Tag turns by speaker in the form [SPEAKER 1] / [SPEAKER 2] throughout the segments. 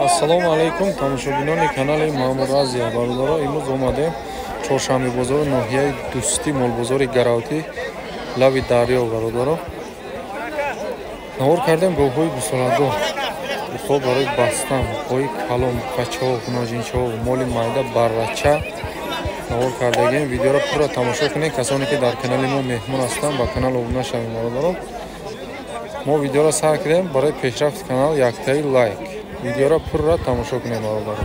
[SPEAKER 1] Ассалому алайкум, тамошобинони канали Маъмур Азия. Бародаро, имрӯз омадем Чоршанбе бозори ноҳияи Дӯстӣ, молбозори Гаравтӣ, лаби дарё. Бародаро, навор кардем говҳои гусоладор, буқҳо барои бастан, буқҳои калон, буқачаҳо, ноҷинчаҳо, моли майда, баррача навор кардагем. Видеоро пурра тамошо кунед. Касоне ки дар канали мо меҳмон ҳастанд, ба канал обуна шавед. Бародаро, мо видеоро сар кардем. Барои пешрафти канал яктаи лайк, видеоро пурра тамошо кунед, бародаро.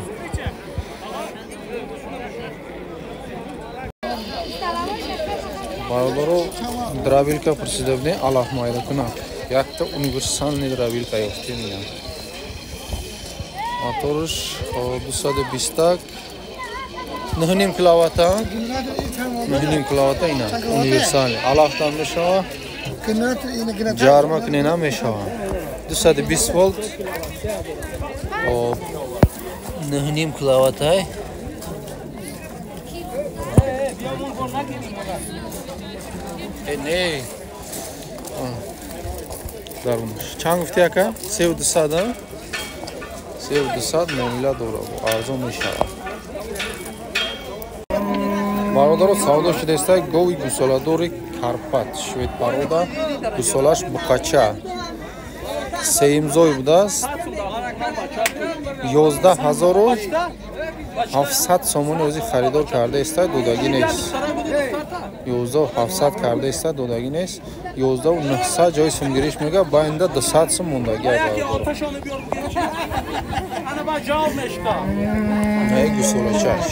[SPEAKER 1] Бародаро, дробилка пурсида будем, алаф майда кунад. Якта универсальный дробилка ёфтем. Моторш 220, 9,5 киловатта, 9,5 киловатта. Ина универсальный, алафтан мешава, ҷарма кунӣ намешава. 220 волт, 9,5 киловаттай. Не, дарунаш чанд гуфти, ака? 3200. 3200 муомила дорад, арзон мешавад. Бародаро, савдо шудааста гови гусоладори Карпат, шведпарода, гусолаш буқача, сеюмзой будааст. 11 700 сомони ози харидор карда иста, додагӣ нест. 11 700 карда иста, додагӣ нест. 11 900 ҷои сумгириш мега, байнда 200 сум мондагӣ. Бародаро, гусолачаш.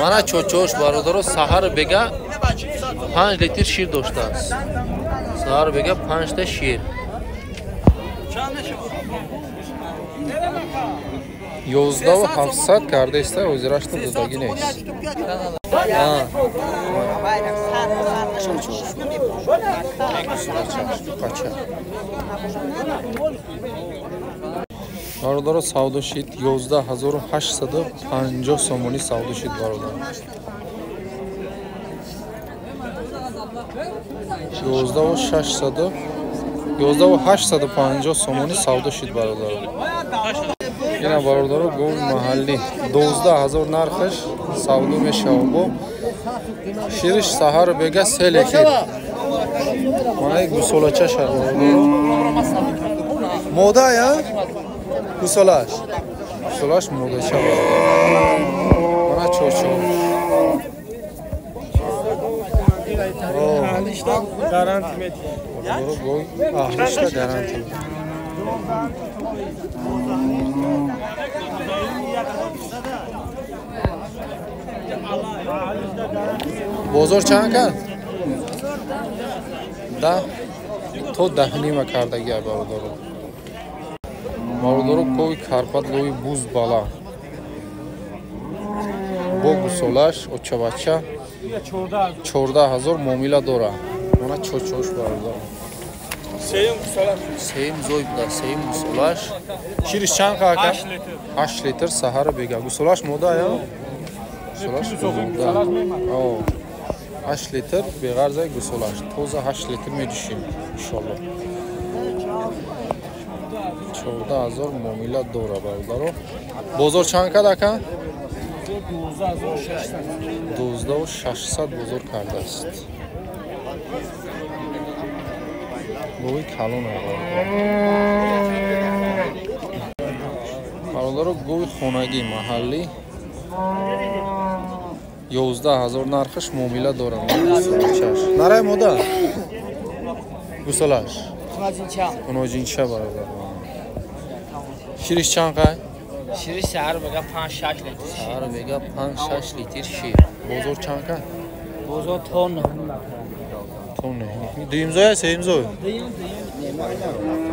[SPEAKER 1] Мана чочош, бародаро, саҳар бега 5 литр шир доштааст. Саҳар бега панҷта шир. 11 700 карда иста, ҳозирашта додагӣ нест. Чочош, пача. Бародаро, савдо шид, 11 850 сомонӣ савдо шид, бародар. 11 600, 11 850 сомонӣ савдо шид, бародар. Ина, бародаро, гови маҳаллӣ, 12 000 нархаш, савдо мешавад. Бо шириш саҳару бега 3 литр. Манаи гусолачаша, бародаро, мода я гусолаш, гусолаш модача. Мана чочо. Аҳлишта гаранти. Бозор чанд кард? 10 то 10,5 кардагия, бародаро. Бародаро, гови Карпат, лои буз бала, бо гусолаш, очабача, 14 000 муомила дора. Мана чочош, бародаро, сеюм зой буда, сеюм гусолаш. Шириш чанд ака? 8 литр саҳару бега. Гусолаш мода я, гусолаш мода, 8 литр беғарзаи гусолаш тоза 8 литр медушем, иншолло. 14 000 муомила дора, бародаро. Бозор чанд кард, ака? 12 600 бозор кардааст. Гови калон. Бародаро, гови хонагӣ маҳаллӣ, 11 000 нархаш, муомила дорам. Нарай мода, гусолаш ноҷинча, бародар. Шириш чанд қай?
[SPEAKER 2] Шириш саҳар бега 5-6 литр.
[SPEAKER 1] Саҳар бега 5-6 литр шир. Бозор чанд қай?
[SPEAKER 2] Бозор то 9.
[SPEAKER 1] То 9. Дуюмзоя, сеюмзой?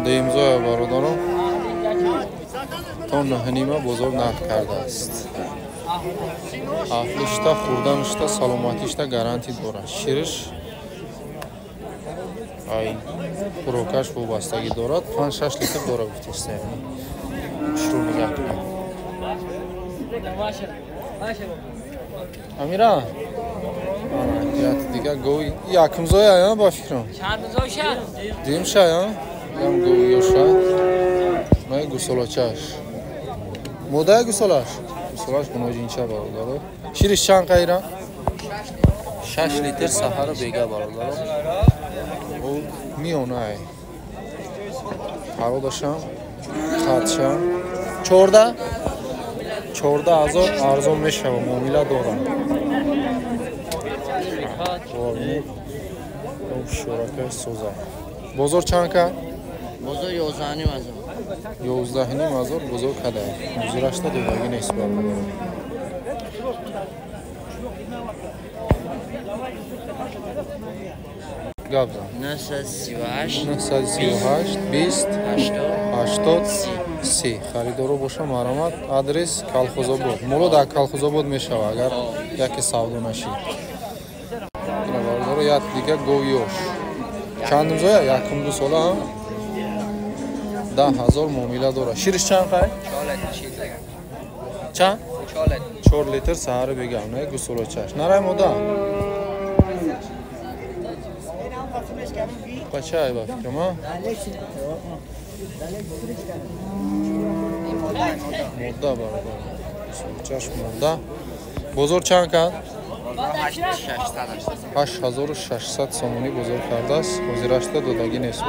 [SPEAKER 1] Дуюмзоя, бародаро. То 9,5 бозор нарх кардааст. Аҳлишта, хӯрданишта, саломатишта гарантӣ дорад. Шириш ай хӯрокаш вобастагӣ дорад, 5-6 литр дора, гуфтестем. Шурӯъ нигаҳ кунед. Амира. Дига гови якумзоя я ба фикрам.
[SPEAKER 2] Чандзоша?
[SPEAKER 1] Димша я? Ям гови ёша. Май гусолачаш. Мода гусолаш? Гусолаш гуноҷинча бародаро. Шириш чанд қайра? 6 литр саҳара бега бародаро. О миёнай. Пародашам, хатшам. 14 14,000 арзон мешава, муомила дорам. Шуракаи соза. Бозор чанд кард?
[SPEAKER 2] Бозор 11,5 ҳазор.
[SPEAKER 1] 11,5 ҳазор бозор када. Ҳузурашта додагӣ нест бародаро. Гап зан.
[SPEAKER 2] 938
[SPEAKER 1] 938 20 80 30. Харидоро боша маромад. Адрес Калхозобод. Моло дар Калхозобод мешава, агар яке савдо нашид. Бародаро як дига говиёш. Чандум зоя? Якум ду сола ҳам 10,000 муомила дорад. Шириш чанд қай? Чанд? 4 литр саҳари бегам, не гусолачаш. Нарай мода. Бачай ба фикрам, а? Мода бародар. Гусолачаш мода. Бозор чанд кард? 8600 сомонӣ бозор кардааст. Ҳозирашта додагӣ нест.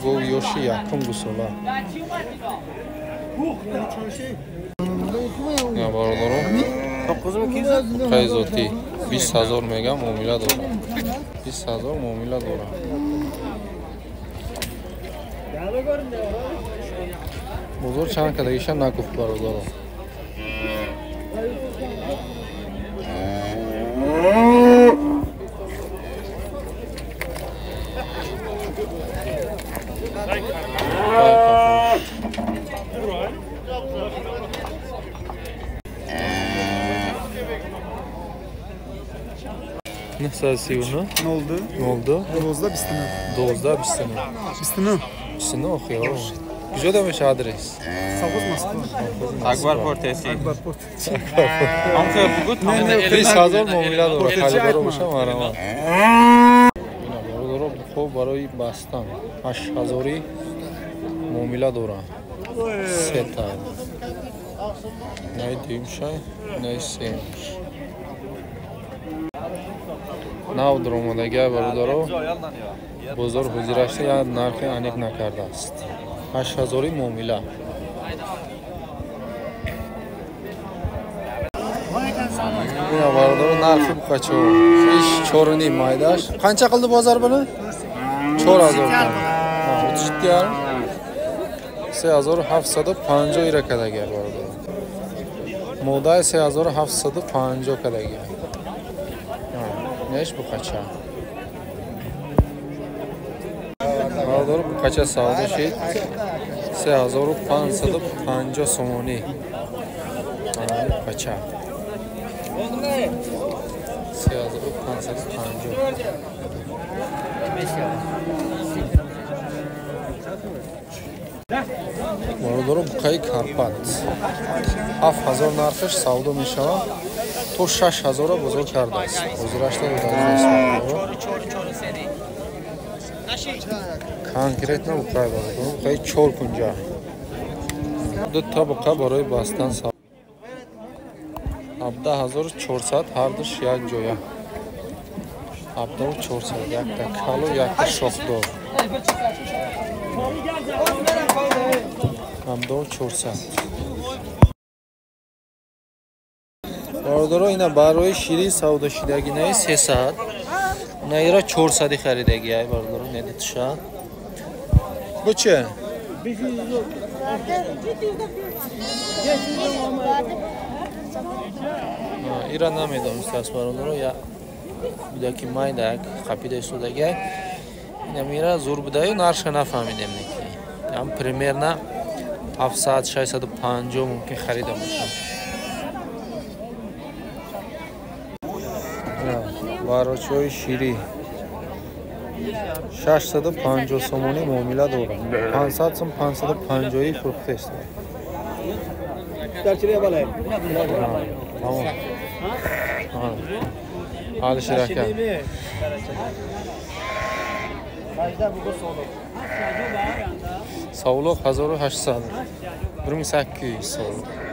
[SPEAKER 1] Гови ёши якум гусола. Бародаро, буқаи зотӣ 20,000 мегам муомила дорам. 20,000 муомила дорам. Бозор чанд кардагиша нагуфт бародаро. Нӯҳсаду сию нӯҳ.
[SPEAKER 3] Нолду.
[SPEAKER 1] Нолду.
[SPEAKER 3] Дувоздаҳ бисту нӯҳ.
[SPEAKER 1] Дувоздаҳ бисту нӯҳ.
[SPEAKER 3] Бисту нӯҳ.
[SPEAKER 1] Бисту нӯҳ охир. Куҷода мешавад адрес?
[SPEAKER 3] Совхоз Москва.
[SPEAKER 4] Акбарпорт СИ.
[SPEAKER 3] Акбарпорт.
[SPEAKER 1] 20,000 муомила дорад. Харидоро боша марамад. Бародаро буқо барои бастан 8,000 муомила дорад. Сета. Най дуюмшай, най сеюмш. Нав даромадагиа бародаро бозор ҳозирашта як нархи аниқ накардааст. 8,000 муомила. Бародаро нархи буқачо иш 4,5 майдаш. Қанча қилди бозор буни? 4,000. 37,5. 3750 ира кадагиа бародаро. Модаи 3750 кадагиа. Неш буқача. Бародаро буқача савдо шид 3550 сомонӣ. Буқача 3550. Бародаро буқаи Карпат 7000 нархаш савдо мешавад. То 6000 бозор кардааст. Ҳозирашта додагӣ нест. Конкретно буқаи бародаро буқаи 4 кунҷа. Ду та буқа барои бастан 17400 ҳардуш як ҷоя. 17400 якта калу якта шохдор. 17400. Бародаро ина барои шири савдошидагӣ наи 300, наира 400 харидагӣ ай бародаро недитша. Бу че? Ира намедонистааст бародаро, я будаки майда як қапида истодагӣ. Инам ира зур будаю нарша нафаҳмидем неки. Ям примерно 700 650 мумкин харида бошам. Барочаҳои ширӣ 650 сомонӣ муомила дорад. 500 сом 550 фурӯхтааст. Алишер ака. Савлоқ 1800. 1800 савлоқ.